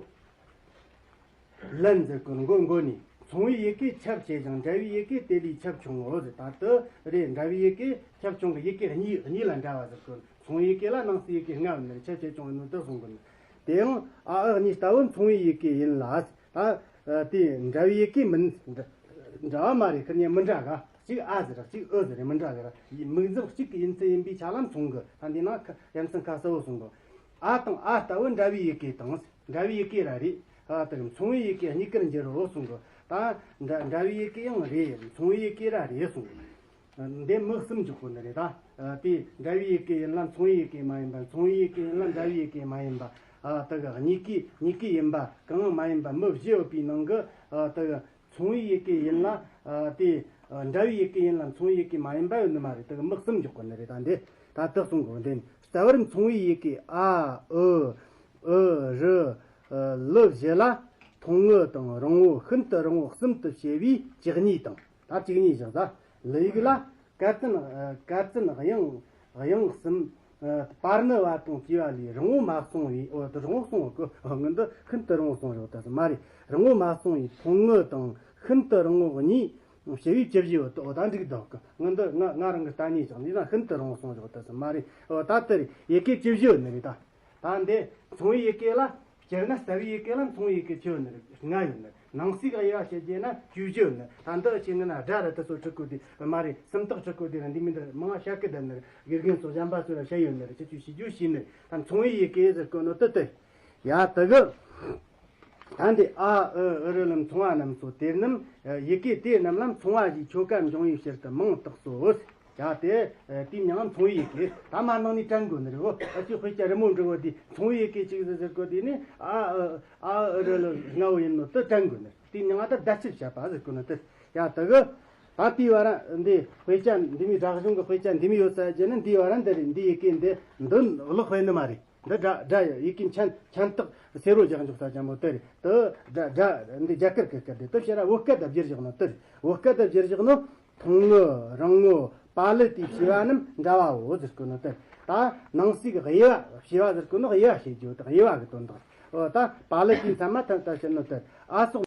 ལན་ཟེར་གོ་མགོ་མགོ་ནས། མཚུངས་པའི་ཡི་གེ་ཁྱབ་ཆེ་ཞིང་འདྲ་བའི་ཡི་གེ་དེ་ལས་ཁྱབ་ཆུང་ངོ་ཟེར། ད་དེ་རེད། འདྲ་བའི་ཡི་གེ་ཁྱབ་ཆུང་གི་ཡི་གེ་གཉིས་གཉིས་ལ་འདྲ་བ་ཟེར་གོ། མཚུངས་པའི་ཡི་གེ་ལ་ནང་གསེས་ཡི་གེ་ལྔ་ཡོད་ནི་རེད། ཁྱབ་ཆེ་ཆུང་ཡོད་ནི་དེ་གསུང་གི་ནི། དེ་ཡང་ཨ་ཨི་གཉིས་ལྟ་བུ་མཚུངས་པའི་ཡི་གེ་ཡིན་ལ། ད་དེ་འདྲ་བའི་ཡི་གེ་མིན། འདྲ་འདྲ་བ་མ་རེད། ཁེར་གཉིས་མི་འདྲ་ག། གཅིག་ཨ་ཟེར་ར། གཅིག་ཨི་ཟེར་རེད། མི་འདྲ་གི་ར། མིང་ཚབ་གཅིག་གི་ཡིན་ཚུལ་ཡིན་པའི་ཆ་ལ་མཚུངས་གི། ད་འདི་ན་ཁ་ཡ་མཚན་ཁ་གསལ་བོ་གསུང་གི། ཨ་དང་ཨ་ལྟ་བུ་འདྲ་བའི་ཡི་གེ་དང་། འདྲ་བའི་ཡི་གེ་ར་རེད། ཨ་དང་མཚུངས་པའི་ཡི་གེ་གཉིས་ཀར་འགྱུར་རོ་གསུང་གི། ད་འདྲ་འདྲ་བའི་ཡི་གེ་ཡང་རེད། མཚུངས་པའི་ཡི་གེ་ར་རེད་གསུང་གི། འདི་མི་གསུམ་འཇོག་གོ་ནི་རེད་ད། དེ་འདྲ་བའི་ཡི་གེ་ཡིན་ལ་མཚུངས་པའི་ཡི་གེ་མ་ཡིན་པ། མཚུངས་པའི་ཡི་གེ་ཡིན་ལ་འདྲ་བའི་ཡི་གེ་མ་ཡིན་པ། ཨ་དེ་གི་གཉིས་ཀའི་གཉིས་ཀའི་ཡིན་པ་གང་མ་ཡིན་པ་མི་བཞི་ཡོད་པའི་ནང་གི། ཨ་དེ་གི་མཚུངས་པའི་ཡི་གེ་ཡིན་ལ། ཨ་དེ་འདྲ་བའི་ཡི་གེ་ཡིན་ལ་མཚུངས་པའི་ཡི་གེ་མ་ཡིན་པ་ཡོད་ནི་མ་རེད། དེ་གི་མི་གསུམ་འཇོག་གོ་ནི་རེད་ད། འདི་ད་དེ་གསུང་གོ། འདི་རྩ་བར་མཚུངས་པའི་ཡི་གེ་ཨ་ཨི་ཨི་རི་ལི་བཞི་ལ་ཐུང་ངུ་དང་རིང་བོ་ཤིན་ཏུ་རིང་བོ་གསུམ་དུ་ཕྱེ་བའི་བཅུ་གཉིས་དང་། ད་བཅུ་གཉིས་བཞག་ད། ལི་ཡིག་ལ་ཀ་ཙན། ཀ་ཙན་དབྱངས། དབྱངས་གསུམ། པར་ཎི་བ་དང་བཅས་པ་ལས་རིང་བོ་མ་གསུངས་པའི། འོ་དེ་རིང་བོ་གསུངས་གི། ངའི་འདི་ཤིན་ཏུ་རིང་བོ་གསུངས་ཡོད་ད་ཟེར་མ་རེད། རིང་བོ་མ་གསུངས་པའི་ཐུང་ངུ་དང་ཤིན་ཏུ་རིང་བོ་གཉིས་ཕྱེ་བའི་བཅུ་བཞི་ཡོད་དོ། འོ་ད་འགྲིག་འདུག་གི། ངའི་འདི་ང་ང་རང་གི་ལྟ་ཉེས་བཞག་འདི་ན་ཤིན་ཏུ་རིང་བོ་གསུངས་ཡོད་ད་ཟེར་མ་རེད། འོ་ད་དེ་རེད། ཡི་གེ་བཅུ་བཞི་ཡོད་ནི་རེད་ད། ད་འདི་མཚུངས་པའི་ཡི་གེ་ལ། སྤྱིར་ན་རྩ་བའི་ཡི་གེ་ལ་མཚུངས་པའི་ཡི་གེ་ཁྱོན་ནི་ལྔ་ཡོད་ནི། ནང་གསེས་ཀྱི་དབྱེ་བ་བྱེད་རྒྱུ་ན་བཅུ་བཞི་ཡོད་ནི། ད་འདི་ཆེ་ངི་ན་སྒྲ་ར་དེ་ཚོ་ཁྲིད་གོ་དེ་མ་རེད། སུམ་རྟགས་ཁྲིད་གོ་དེ་ར་འདི་མི་འདི་མང་བ་བཤད་གི་བསྡད་ནི། དགེ་རྒན་ཚོ་གཞན་པ་ཚོ་ལ་བཤད་ཡོད་ནི་རེད། ཁྱེད་ཚོས་ཤེས་རྒྱུ་ཤེས་ནི། ད་མཚུངས་པའི་ཡི་གེ་ཟེར་གོ་ནོ་དེ་དེ། ཡ་དེ་གི། ད་འདི་ཨ་ཨི་ཨི་རི་ལ་མཚུངས་པ་རྣམས་སོ། དེ་རྣམས་ཡི་གེ་དེ་རྣམས་ལ་མཚུངས་པ་ཞིག་ཆོ་ག་འབྱུང་བའི་ཕྱིར་དུ་མིང་བཏགས་སོ། ཡ་དེ་དེའི་མིང་ལ་མཚུངས་པའི་ཡི་གེ། ད་མ་ནང་ནས་དྲན་དགོས་ནི་རེད། འོ་ཨ་ཅེ་དཔེ་ཆ་རི་མོ་འབྲི་བོ་དེ་མཚུངས་པའི་ཡི་གེ་གཅིག་ཟེར་ཟེར་གོ་དེ་ནི་ཨ་ཨི་ཨ་ཨི་རི་ལ་ལྔ་བོ་ཡིན་ནོ་དེ་དྲན་དགོས་ནི། དེའི་མིང་ལ་ད་བརྡ་ཆད་བྱས་པ་ཟེར་གོ་ནི་དེ། ཡ་དེ་གི། ད་དེའི་བར་འདི་དཔེ་ཆ་འདི་མོའི་སྒྲ་གཞུང་གི་དཔེ་ཆ་འདི་མོ་ཡོད་ས་བྱས་ན་འདིའི་བར་འདི་རེད། འདི་ཡི་གེ་འདི་འདི་ཀློག་དཔེ་ནི་མ་རེད། འདི་སྒྲ་སྒྲ་ཡི་གེ་མཆན་མཆན་རྟགས་སེར་བོ་རྒྱག་འཇོག་ས་ཅན་པོ་དེ་རེད། དེ་སྒྲ་སྒྲ་འདི་རྒྱ་གར་གི་སྐད་དེ་དེ་ཕྱིར་བོད་སྐད་དུ་བསྒྱུར་བཞག་ནོ་དེ་རེད། བོད་སྐད་དུ་བསྒྱུར་བཞག་ནོ་ཐུང་ངུ་རིང་ངུ་པ་ལི་ཏི་བྱེ་བ་རྣམས་འདྲ་བའོ་ཟེར་གོ་ནོ་དེ་རེད། ད་ནང་གསེས་ཀྱི་དབྱེ་བ། བྱེ་བ་ཟེར་གོ་ནོ་དབྱེ་བ་བྱེད་རྒྱུ་དང་དབྱེ་བ་གི་དོན་དག། འོ་ད་པ་ལི་ཏི་ཚང་མ་ཐམས་ཅད་ནོ་དེ་རེད། ཨ་སོགས་